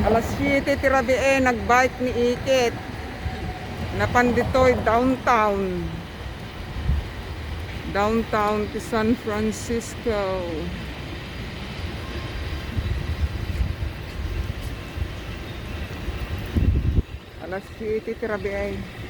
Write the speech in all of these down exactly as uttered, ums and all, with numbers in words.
Alas siyete ti rabii, nagbike ni Ikit. Napan ditoy downtown. Downtown ti San Francisco. Alas siyete ti rabii.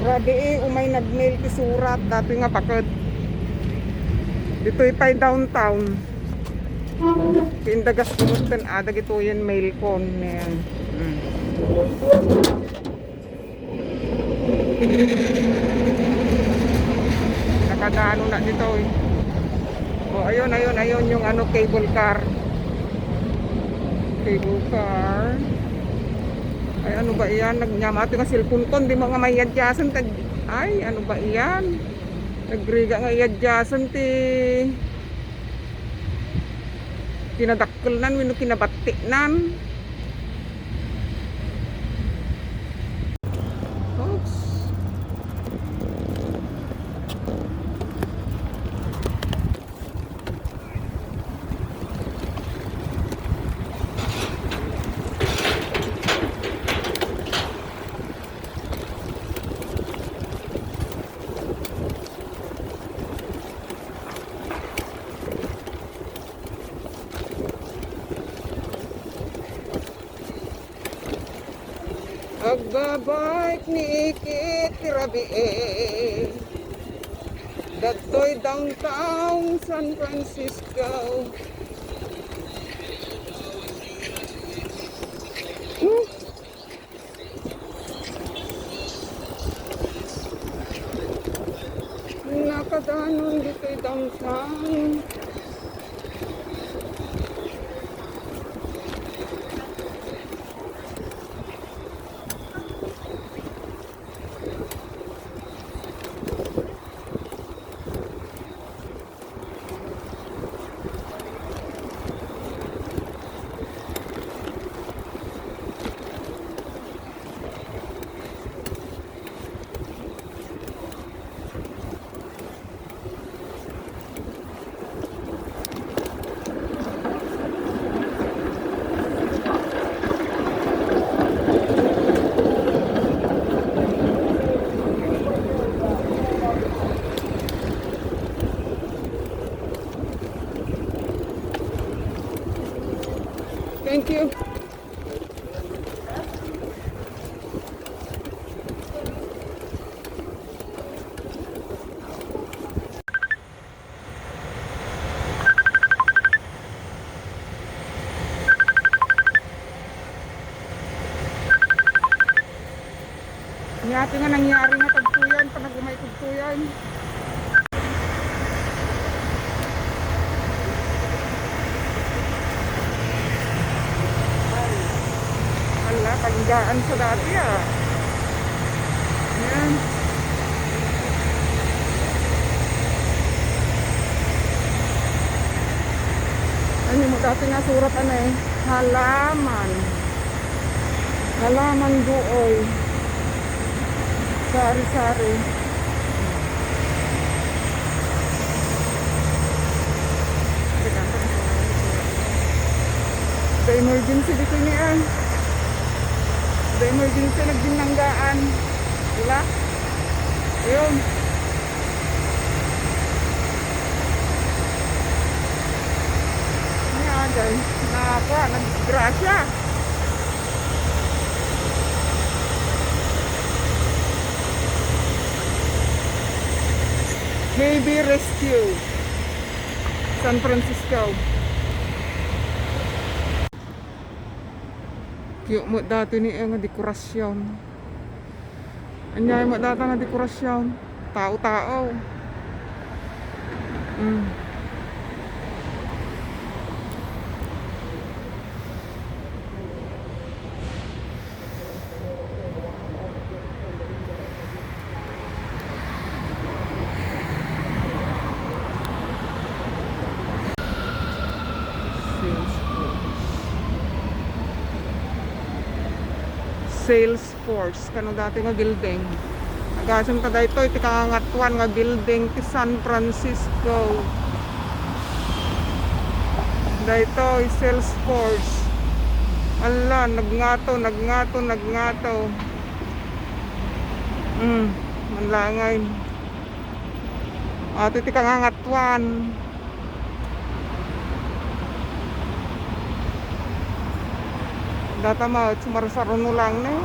Rabii, umay nagmail ti surat, datoy nga baket. Ditoy pay downtown. Ti indagas ko metten, ah, dagitoyen mailkon. Ayan. Mm. Nakadano na ditoy. Oh, ayun, ayun, ayun yung ano, cable car. Cable car. Ay, ano ba iyan? Nagnyamati nga cellphone ko, di mo nga maiyadyasan. Tag-, ay, ano ba iyan? Nagriga nga iyadyasan ti kinadakkelnan wenno kinabattinan. Oops. Agbabike ni Ikit ti rabii. Dagtoy downtown San Francisco. Hmm. Nakadanon ditoy downtown. Thank you. Ania ti nga nangyari nga tagtoyan, panagumay tagtoyan. Hala, paggaan sa dati, ah. Ayan. Ano mo dati nga surat, ano eh? Halaman. Halaman duoy. Sari-sari. The emergency dito ni, ah. The emergency, nagbinanggaan. Diba? Ayun. Ayan, guys. Naka, nagdisgrasya. Navy Rescue, San Francisco. Yu met dati ni nga dekorasyon. Anya met data nga dekorasyon. Tao-tao. Mm. Salesforce. Salesforce, kano dati nga building. Agasem ta daytoy ti kangangatuan nga building ti San Francisco. Daytoy, Salesforce. Ala, nagngato, nagngato, nagngato. Hmm, manlangay. Ato ti kangangatuan. Data met, sumarsaruno lang ne.